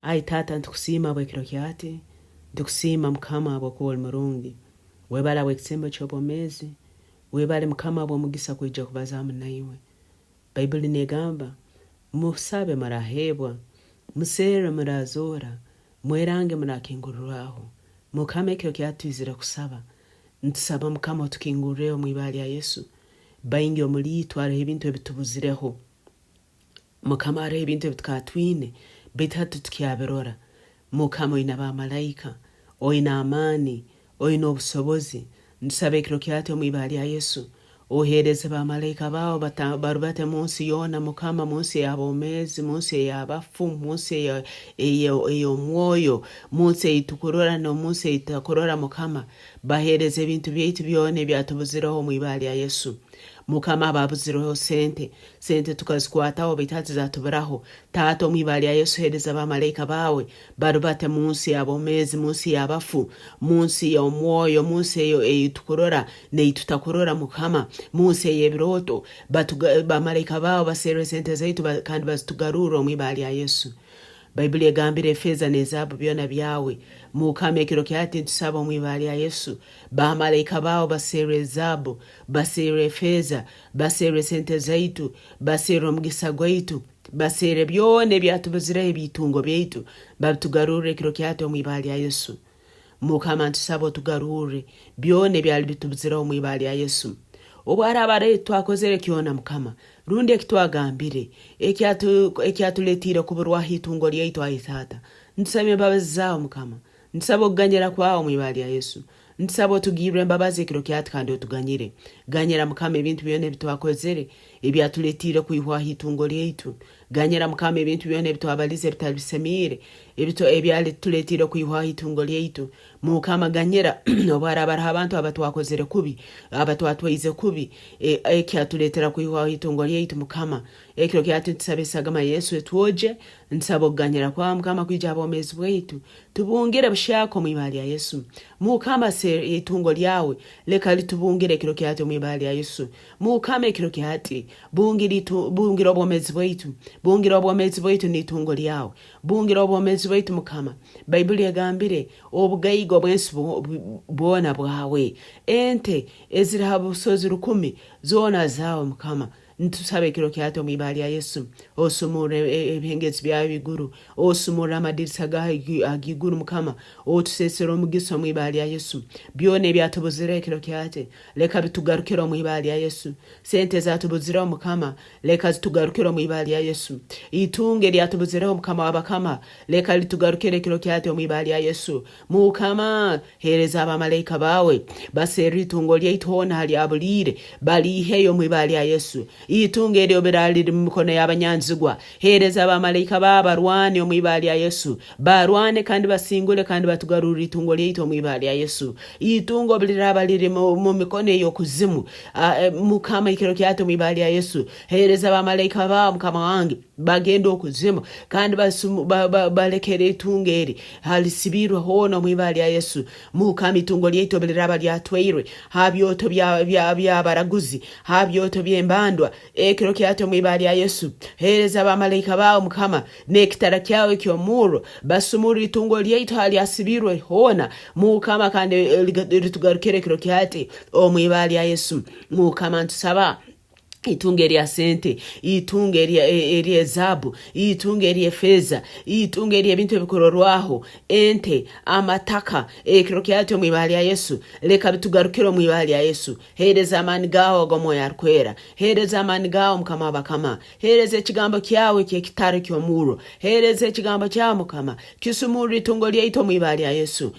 Ai Taata nitukusiima habw'ekiro kya hati, nitukusiima Mukama habw'okuba oli murungi. Webale habw'ekisembo ky'obwomeezi, webale Mukama habw'omugisa kwija kubaza hamu naiwe. Baibuli n'egamba, Musabe muraheebwa, muserre murazoora, mwerange murakingurirwaho. Mukama ekiro kya hati twizire kusaba. Nitusaba Mukama otukingurreho omu ibara lya Yesu. Baingi omuli itwe haroho ebintu ebitubuzireho. Mukama haroho ebintu ebi tukaba twine baitu hati titukyabirora. Mukama oine bamalaika, oine amaani, oine obusobozi. Ntusaba ekiro kya hati omu ibara lya Yesu ohereze bamalaika baawe barubate munsi yoona Mukama, munsi ey'abomeezi, munsi ey'abafu, munsi ey'omwoyo, munsi eitukurora n'omunsi eitutakurora Mukama. Bahereze ebintu byaitu byona ebyatubuzireho omu ibara lya Yesu. Mukama ababuzirweho sente, sente tukazikwataho baitu hati zatuburaho. Taata omu ibara lya Yesu hereza bamalaika baawe barubate munsi y'abomeezi, munsi y'abafu, munsi y'omwoyo, munsi eyo eitukurora neitutakurora Mukama, munsi ey'ebirooto, bamalaika baawe baserre sente zaitu kandi bazitugarurre omu ibara lya Yesu. Baibuli egambire efeeza n'ezaabu byona byawe. Mukama ekiro kya hati ntusaba omu ibara lya Yesu bamalaika baawe baserre ezaabu, Baserre efeeza, baserre sente zaitu, baserre omugisa gwaitu, baserre byona ebyatubuzireho eby'itungo byaitu, babitugarurre ekiro kya hati omu ibara lya Yesu. Mukama ntusaba otugarurre byona ebyali bitubuzireho omu ibara lya Yesu. Obu haraaba haroho eki twakozere kyona Mukama, rundi eki twagambire, ekyatuletiire kuburwaho itungo lyaitu ayi Taata, ntusaba embabazi zaawe Mukama. Ntusaba okuganyira kwawe omu ibara lya Yesu. Ntusaba otugirre embabazi ekiro kya hati kandi otuganyire. Ganyira Mukama ebintu byona ebitwakozere ebyatuletiire kwihwaho itungo lyaitu. Ganyira Mukama ebintu byona ebitwabalize ebitali bisemiire ebyatuletiire kwihwaho itungo lyaitu. Mukama ganyira obu haraaba haroho abantu abatwakozere kubi, abatwatwaize kubi ekyatuletera kwihwaho itungo lyaitu Mukama. Ekiro kya hati nitusaba esagama ya Yesu etwogye. Ntusaba okuganyira kwawe Mukama kwija ha bwomeezi bwaitu. Tubungire buhyaka omu ibara lya Yesu. Mukama itungo lyawe leka litubungire ekiro kya hati omu ibara lya Yesu. Mukama ekiro kya hati bungira obwomezi bwaitu. Bungira obwomezi bwaitu n'itungo lyawe. Bungira obwomezi bwaitu Mukama. Baibuli egambire obugaiga obw'ensi bwona bwawe. Ente eziri ha busozi rukumi zoona zaawe Mukama. Nitusaba ekiro kya hati omu ibara lya Yesu, osumurre ebihengezi byawe ebiguru, osumurre amadirisa gawe ag'iguru Mukama, otusesere omugisa omu ibara lya Yesu. Byona ebyatubuzireho ekiro kya hati, leka bitugarukire omu ibara lya Yesu. Sente ezatubuzireho Mukama, leka zitugarukire omu ibara lya Yesu. Itungo eryatubuzireho Mukama w'abakama, leka litugarukire ekiro kya hati omu ibara lya Yesu. Mukama, Heereza abamalaika baawe baserre itungo lyaitu hoona halyabuliire, baliiheyo omu ibara lya Yesu. Itungo eri obu liraaba liri mu mikono y'abanyanzigwa, heereza abamalaika baawe barwane omu ibara lya Yesu. Barwane kandi basingule kandi batugarurre itungo lyaitu omu ibara lya Yesu. Itungo obu liraaba liri mu mikono ey'okuzimu, Mukama ekiro kyahati omu ibara lya Yesu, heereza abamalaika baawe Mukama wange. Bagenda okuzimu kandi balekera itungo eri halisibiirwe hoona omu ibara lya Yesu. Mukama itungo lyaitu obu liraaba lyatwairwe ha byoto by'abaraguzi, ha byoto by'embandwa, ekiro kyahati omu ibara lya Yesu, heereza bamalaika baawe Mukama n'ekitara kyawe eky'omurro, basumurre itungo lyaitu halyasibiirwe hoona, Mukama, kandi litugarukire ekiro kyahati omu ibara lya Yesu. Mukama ntusaba itungo erya sente, itungo ery'ezaabu, itungo ery'efeeza, itungo ery'ebintu ebikurorwaho, ente, amataka, ekiro kyahati omu ibara lya Yesu, leka bitugarukire omu ibara lya Yesu. Heereza amaani gaawe ag'Omwoyo Arukwera. Heereza amaani gaawe Mukama w'abakama. Heereza ekigambo kyawe eky'ekitara eky'omurro. Heereza ekigambo kyawe Mukama. Kisumurre itungo lyaitu omu ibara lya Yesu.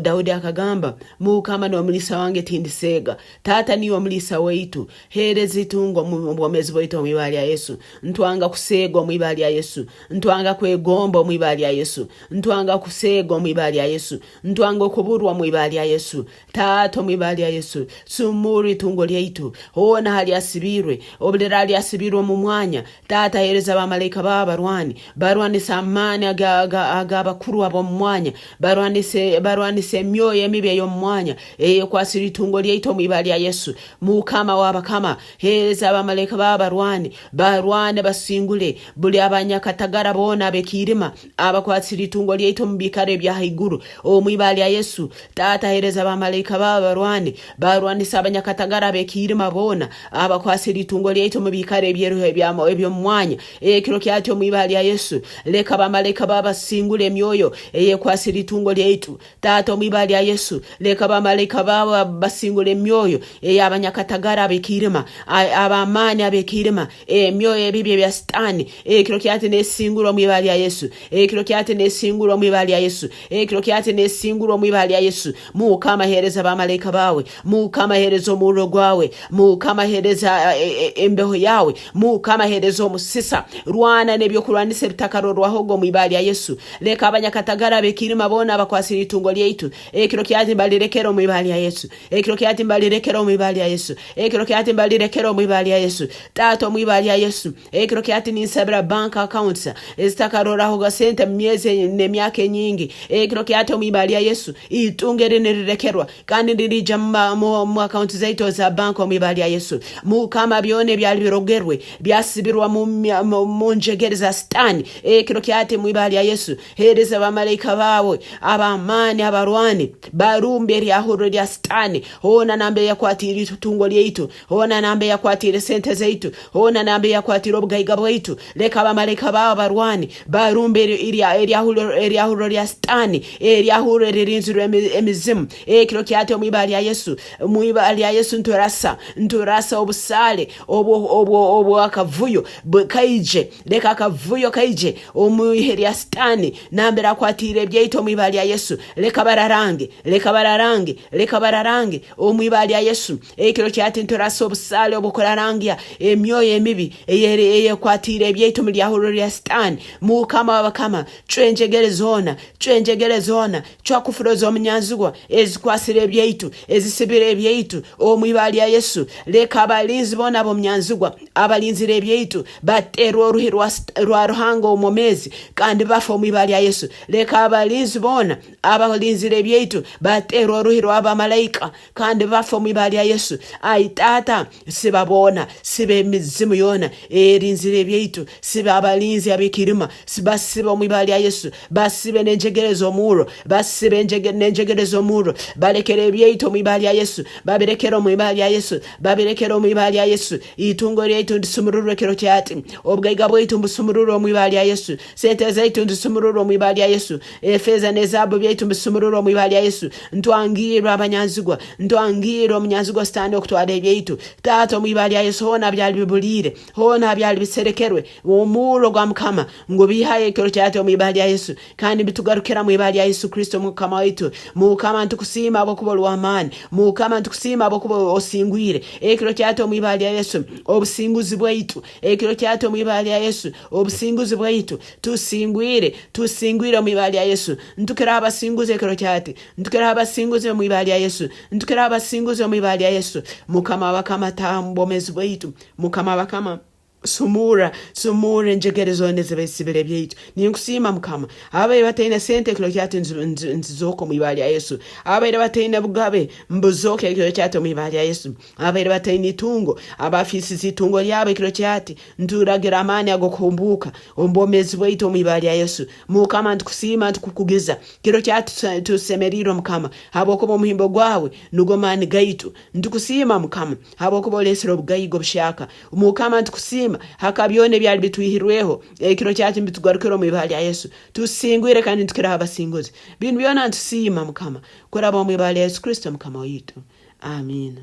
Daudi akagamba, Mukama nuwe muliisa wange tindiseega. Taata niiwe omuliisa waitu. Heereza itungo omu bwomeezi bwaitu omu ibara lya Yesu. Ntwanga kuseega omu ibara lya Yesu. Ntwanga kwegomba omu ibara lya Yesu. Ntwanga kuseega omu ibara lya Yesu. Ntwanga okuburwa omu ibara lya Yesu. Taata omu ibara lya Yesu, sumurra itungo lyaitu hoona halyasibiirwe, obu liraaba lyasibiirwe omu mwanya. Taata heereza bamalaika baawe abarwani, barwanise amaani ag'abakuru ab'omu mwanya, barwanise barwanise emyoyo emibi ey'omu mwanya eyekwasire itungo lyaitu omu ibara lya Yesu. Mukama w'abakama, heereza. abamalaika bawe barwane, barwane basingule buli abanyakatagara boona ab'ekiirima abakwatsire itungo lyaitu omu biikaro ebya haiguru. Omu ibara lya Yesu, Taata hereza bamalaika bawe barwane, barwanise abanyakatagara ab'ekiirima boona abakwasire itungo lyaitu omu biikaro ebyeruho eby'omu mwanya. Ekiro kyati omu ibara lya Yesu, leka bamalaika bawe basingule emyoyo eyekwasire itungo lyaitu. Taata, omu ibara lya Yesu, leka bamalaika bawe basingule emyoyo ey'abanyakatagara ab'ekiirima, ab'amaani ab'ekiirima, emyoyo ebibi ebya Sitaani. Ekiro kyati nesingurwa omu ibara lya Yesu. Ekiro kyati nesingurwa omu ibara lya Yesu. Ekiro kyati nesingurwa omu ibara lya Yesu. Mukama hereza bamalaika bawe. Mukama hereza omurro gwawe. Mukama hereza embeho yawe. Mukama hereza omusisa. Rwana n'ebyokurwanisa ebitakarorwahoga omu ibara lya Yesu. Leka abanyakatagara ab'ekiirima boona abakwasire itungo lyaitu, ekiro kyati mbalirekera omu ibara lya Yesu. Ekiro kyati mbalirekera omu ibara lya Yesu. Ekiro kyati mbalirekera omu ibara lya Yesu. Taata omu ibara lya Yesu, ekiro kyati ninsabira bank accounts ezitakarorahoga sente mu myezi n'emyaka enyingi. Ekiro kyati omu ibara lya Yesu, itungo eri nirirekerwa kandi niriija mu accounts zaitu eza bank omu ibara lya Yesu. Mukama byona ebyali birogerwe byasibirwa mu njegere za Sitaani. Ekiro kyati omu ibara lya Yesu, heereza bamalaika baawe ab'amaani abarwani, barumbe eryahurro lya Sitaani hoona nambere yakwatiire itungo lyaitu, hoona nambere yakwatiire sente zaitu, hoona nambere yakwatiire obugaiga bwaitu. Leka bamalaika baawe barwane, barumbe eryahurro lya Sitaani, eryahurro eririnzirwe emizimu. Ekiro kyati omu ibara lya Yesu, omu ibara lya Yesu nturasa, nturasa obusaale obw'akavuyo kaije, leka akavuyo kaije omu ihe lya Sitaani nambere akwatiire ebyaitu omu ibara lya Yesu. Leka bararange, leka bararange, leka bararange omu ibara lya Yesu. Ekiro kyati nturasa obusaale obw'okurarangya emyoyo emibi eyekwatiire ebyaitu omu lyahurro lya Sitaani. Mukama w'abakama, cwa enjegere zoona, cwa enjegere zoona, cwa kufuro z'omunyanzigwa ezikwasire ebyaitu, ezisibire ebyaitu omu ibara lya Yesu. Leka abalinzi boona ab'omunyanzigwa abalinzire ebyaitu baterwe oruhi rwa Ruhanga omwomeezi kandi bafe omu ibara lya Yesu. Leka abalinzi boona abalinzire ebyaitu baterwe oruhi rw'abamalaika kandi bafe omu ibara lya Yesu. Ai Taata, siba boona, siba emizimu yoona erinzire ebyaitu, siba abalinzi ab'ekiirima, basibe omu ibara lya Yesu, basibe n'enjegere z'omurro, basibe n'enjegere z'omurro, balekere ebyaitu omu ibara lya Yesu, babirekere omu ibara lya Yesu, babirekere omu ibara lya Yesu. Itungo lyaitu ndisumururwe ekiro kyati, obugaiga bwaitu mbusumururwe omu ibara lya Yesu, sente zaitu ndisumururwe omu ibara lya Yesu, efeeza n'ezaabu byaitu mbisumururwe omu ibara lya Yesu. Ntwangiirwe abanyanzigwa, ntwangiirwe omunyanzigwa Sitaani okutwara ebyaitu. Taata, omu ibara lya Yesu, hoona byali bibuliire, hoona byali biserekerwe, omurro gwa Mukama ngubiihayo ekiro kyati omu ibara lya Yesu, kandi mbitugarukira omu ibara lya Yesu Kristo Mukama waitu. Mukama ntukusiima habwokuba oli w'amaani. Mukama ntukusiima habwokuba osingwire ekiro kyati omu ibara lya Yesu, obusinguzi bwaitu. Ekiro kyati omu ibara lya Yesu, obusinguzi bwaitu. Tusingwire, tusingwire omu ibara lya Yesu. Ntukiraho abasinguzi ekiro kyati. Ntukiraho abasinguzi omu ibara lya Yesu. Ntukiraho abasinguzi omu ibara lya Yesu. Mukama w'abakama taaha omu bwomeezi bwaitu. Mukama w'abakama sumurra, sumurra enjegere zoona ezibaisibire ebyaitu. Ninkusiima Mukama. Ababaire bataine sente ekiro kyati nzizooka omu ibara lya Yesu. Ababaire bataine bugabe mbuzooka ekiro kyati omu ibara lya Yesu. Ababaire bataine itungo, abafiisize itungo lyabo ekiro kyati, nturagira amaani ag'okuhumbuuka omu bwomeezi bwaitu omu ibara lya Yesu. Mukama ntukusiima, ntukukugiza. Kiro kyati tusemeriirwe Mukama, habwokuba omuhimbo gwawe nugo maani gaitu. Ntukusiima Mukama, habwokuba oleesere obugaiga obuhyaka. Mukama ntukusiima haka byona ebyali bitwihirweho, ekiro kyati nibitugarukira omu ibara lya Yesu. Tusingwire kandi nitukiraho abasinguzi. Binu byona ntusiima Mukama, kuraba omu ibara lya Yesu Kristo Mukama waitu. Amiina.